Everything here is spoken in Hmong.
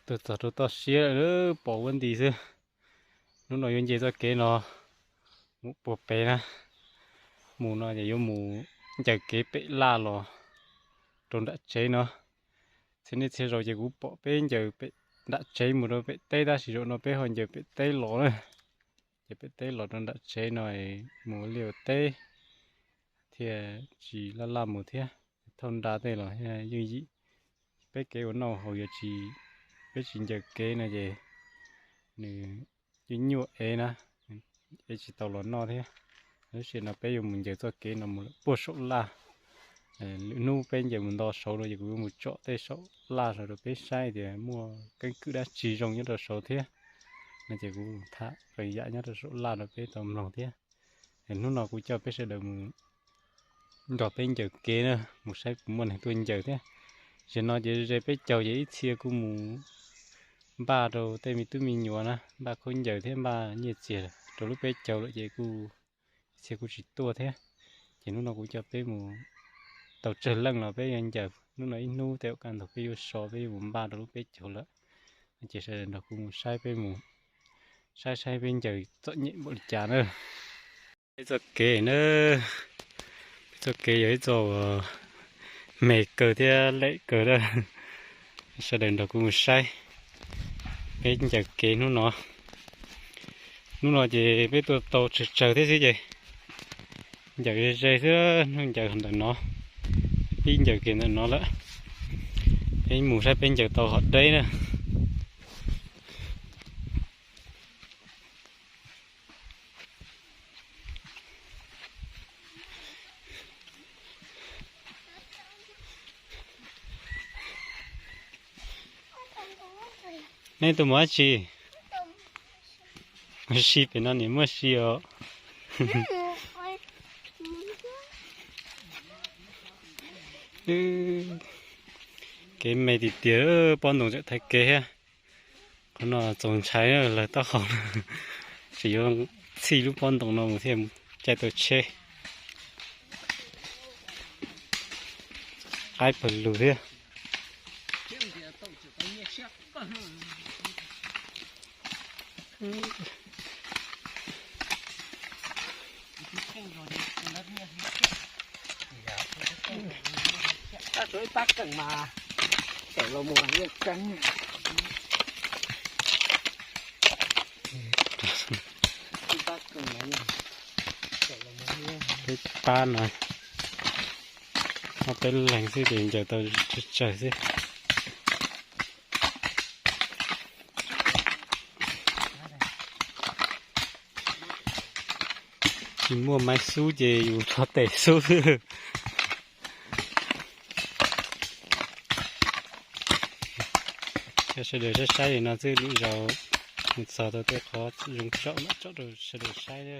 Tuaj txog rau toj siab lawm, pom ua nti xwb. Hnub no yuav nce txoj kev no mus puag pem na. Mus no ces yuav mus ncaws kev pem laj los rau nram tsev no. Txhia niaj txhia zaus ces kuv pom peb ncaws pem nram tsev mus rau pem teb, tab sis zaum no peb ho ncaws pem teb los na. Ces pem teb los rau nram tsev no mus liaj ua teb thiaj tsis laj laj mus thiab. Thauj nra tej los yeej yim. Peb kev ua noj haus yuav tsis, peb tsis ncaws kev no ces nws yeej nyuaj ev na, ev tsis tau los noj thiab. Lub sij hawm no peb yuav mus ncaws txoj kev no mus lawm puag saum laj. Lwm hnub peb ncaws mus nto saud no ces kuv yuav mus tsom tej saum laj saud rau peb saib tias muaj keeb kwm dab tsi zoo nyob rau saud thiab. No ces kuv tham qee yam nyob rau saum laj rau peb tau mloog thiab. Hnub no kuv coj peb sawv daws mus nrog peb ncaws kev na, mus saib puas muaj neeg tuaj ncaws thiab. Zaum no ces ze peb caug ces ib txhia kuj mus npaj rau tej me tub me nyuam na, npaj khaub ncaws thiab npaj nyiaj txiag rau lub peb caug lawm ces kuj ib txhia kuj tsis tuaj thiab. Ces hnub no kuv coj peb mus tau tsawg leej los peb yuav ncaws. Hnub no ib hnub tej zaum kaj ntug peb yuav so, peb yuav mus npaj rau lub peb caug lawm. No ces sawv daws nrog kuv mus saib peb mus, saib saib peb ncaws txom nyem npaum li cas na. Peb txoj kev na, peb txoj kev yog ib txoj uas me kawg thiab lem kawg na. Sawv daws nrog kuv mus saib peb ncaws kev hnub no. Hnub no ces peb tuaj tau tsawg tsawg thiab xwb ces ncaws ze ze xwb, hnub ncaws ntawm no, pib ncaws kiag ntawm no lawm. Peb mus saib peb ncaws tau hom deb na. Nej tuaj mus dab tsi? Mus si pem no nim muaj si os. Kev me tiag tiag, pob ntoo tseem thaiv kev thiab. Qhov no txaus ntshai lawm, taub hau tseem yuav txhij lub pob ntoo no mus thiaj caij tau tsheb. Qaib pawg lug thiab. Tab sis ib pab keem mas tawm los mus yeej tseeb. Ib pab keem mas yeej tawm los mus yeej. Peb pab no, ob peb leeg xwb ces ncaws tau tsawg tsawg xwb. Tsis muaj maiv xub ces yus rho tes xub xwb. Coj sawv daws saib saib li no xwb, lwm zaus mus txog tau tej qhov zoo tsom mam tsom rau sawv daws saib na.